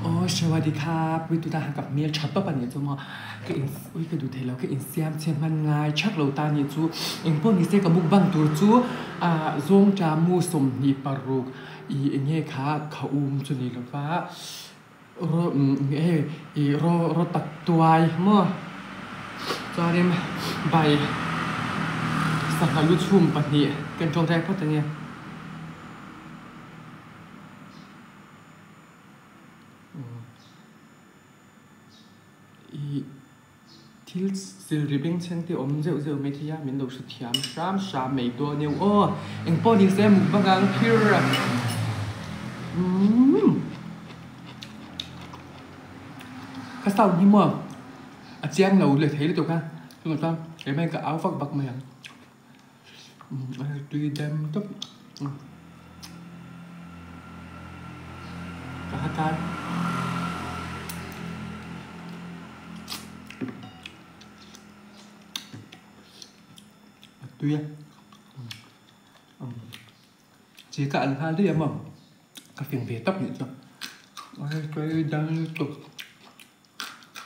Aw Shawadi kha pui tuna han ka hmel tha tawp a nih chu maw ka in ui ka duh thei lo ka insiam chhe hman ngai thak lo ta nih chu engpawh ni se ka mukbang tur chu ah zawngṭa mu 26 ih eng nge kha kha um chu ni lo va ro hei ih ro ro tak tuai maw chuanin bai sangha lu chhum pahnih kan tawngtai phawt a nia. Ih thil silri bengchheng te awm zeuh zeuh mai thei a min lo hre thiam hram hram mai dawn eo aw engpawh ni se mukbang ang phir a umm ka sound hi maw a chiang lo leh thei lutuk a chuvang chuan keimah hian ka au vak vak mai ang tui dam tawp. Ka ha tan. A tui a. Chi ka an nghal daih a maw. Ka fing ve tawp nih chu. Tui dam lutuk.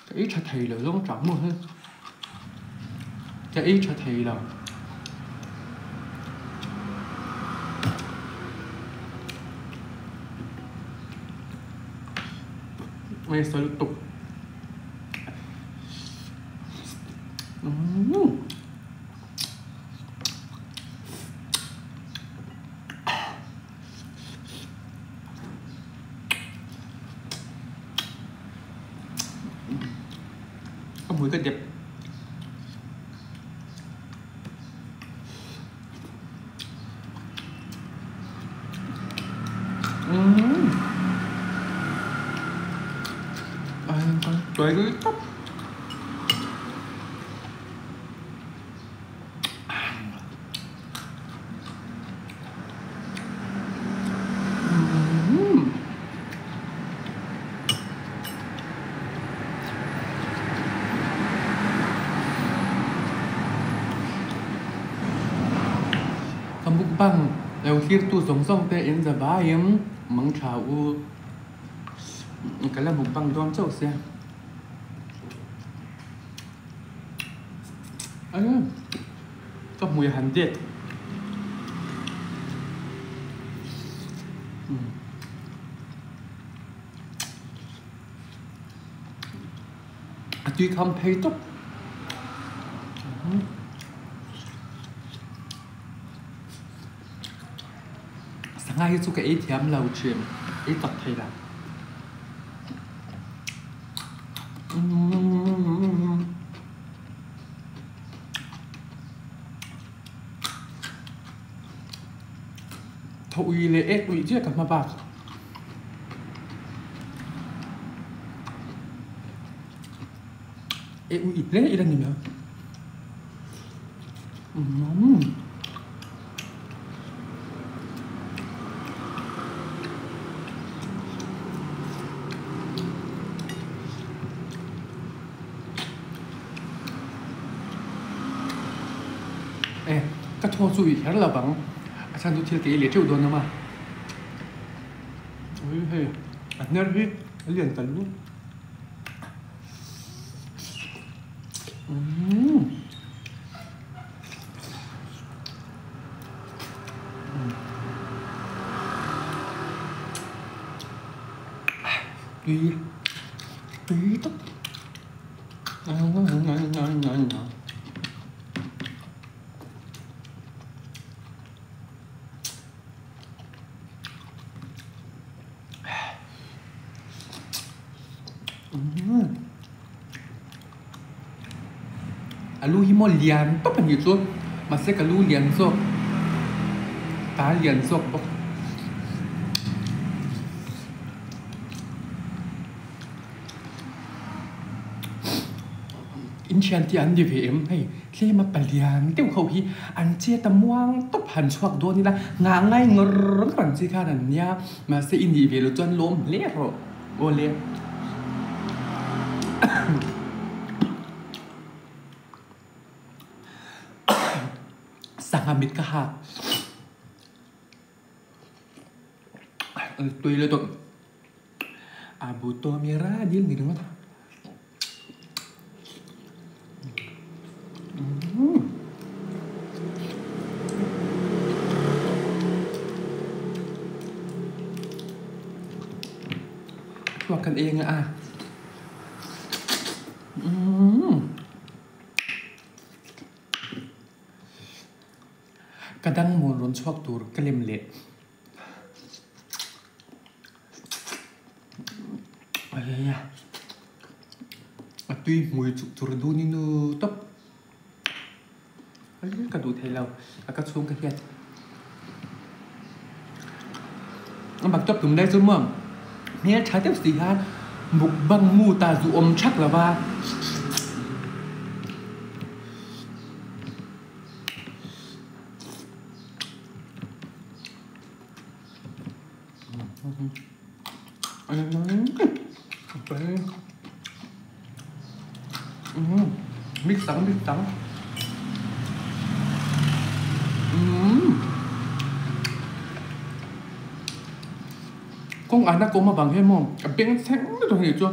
Ka ei tha thei lo zawng chang maw hei. Ka ei tha thei lo. Ei sawi lutuk. Umm. Ka hmui ka dep. Umm. Tuai tawp. Ka mukbang lo hlirtu zawng zawng te in za vaiin mang tha u ka la mukbang dawn chauh sia. Ka hmui han det. A tui kham phei tawp. Sangha hi chu ka ei thiam lo thin, ei tak thei lo. Tho ui leh ek uih chiah ka hma bak. Ek uih hle ila ni mai. E ka thaw chu i her lo vang a chhan chu thil ka ei leh teuh dawn awm a ui hei a hner hi a lian ta lutuk. Umm. Tui tui tak. A lu hi maw lian tawp a nih chu mahse ka lu lian zawk ta lian zawk bawk. In thian tih an ni ve em hei tlema palian deuh ho hi an che ta muang tawp han chhuak dawn ila nghah ngai ngawr ngawr ang chi khan an nia mahse i nih ve loh chuan lawm hle rawh aw le. Sangha mit ka hak. Tui lutuk. A buto mira dil ni ringawt. Chhuak kan eng a. Ka dang mawn rawn chhuak tur ka lem leh. A tui hmui chuk tur dun i nu tawp. Ka duh thei lo a ka chhung ka hiat. A bak tawp tum lai chu maw hmel tha deuh si hian mukbang mu ta zu awm thak lo va. Mix dang mix dang. Kawng ana kawm avang hian maw a beng thleng lutuk a nih chu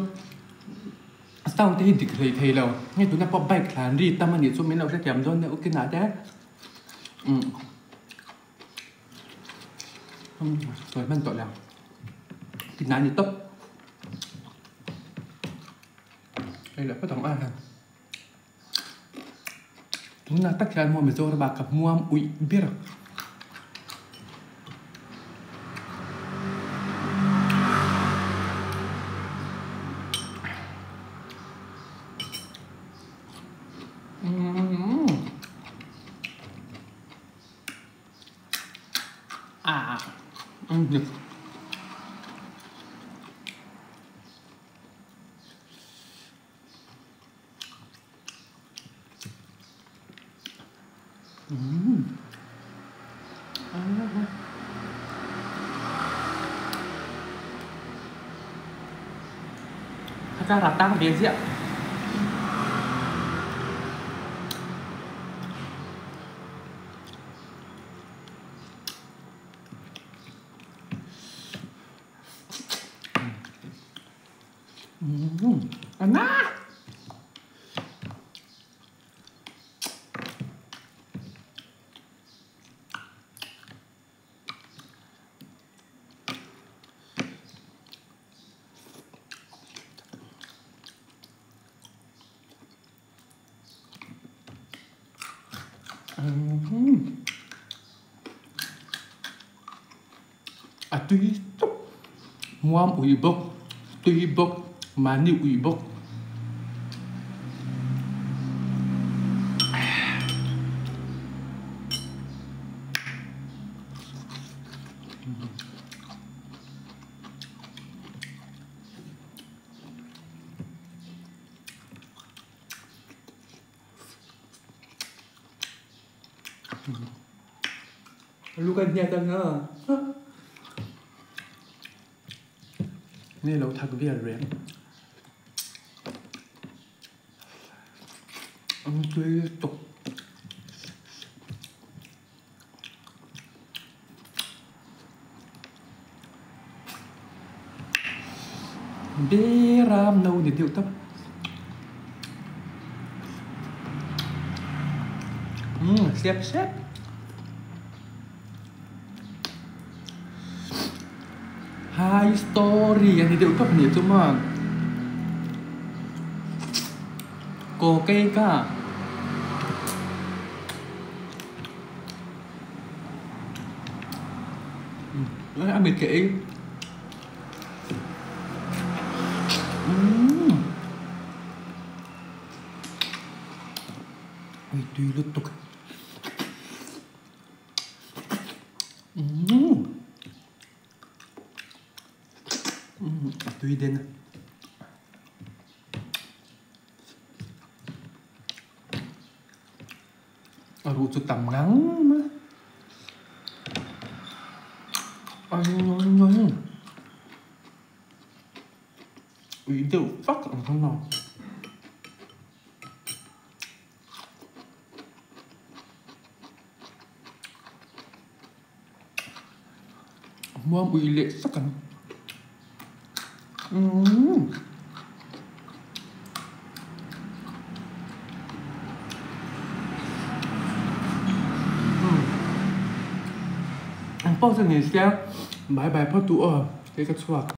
sound te hi dik hlei thei lo hei tuna pawh bike thlan ri tam a nih chu min lo hrethiam dawn nia ukinah te. Sawi hman tawh lo. Tinah a ni tawp. Hei lah phawt ang a han. Tunah tak hian maw Mizoram ah ka hmuam uih ber. Thật ra là tao bia rượu. Ana! A tui tawp muam ui bawk tui bawk mahni ui bawk. Lu kan hniat ang a. Nge lo thak vial reng. Ang tui tuk. Beram no ni deuh tawp. Umm sep sep. High story a ni deuh tawp nih chu maw. Kaw kei ka. A mit ka ei. Ui tui lutuk. A tui den a. A ruh chu tam ngang mai a. Ui deuh vak ang kha maw. Muang ui leh sak ang. Umm. Engpawh chu ni se, bye bye phawt duh aw, kei ka chhuak.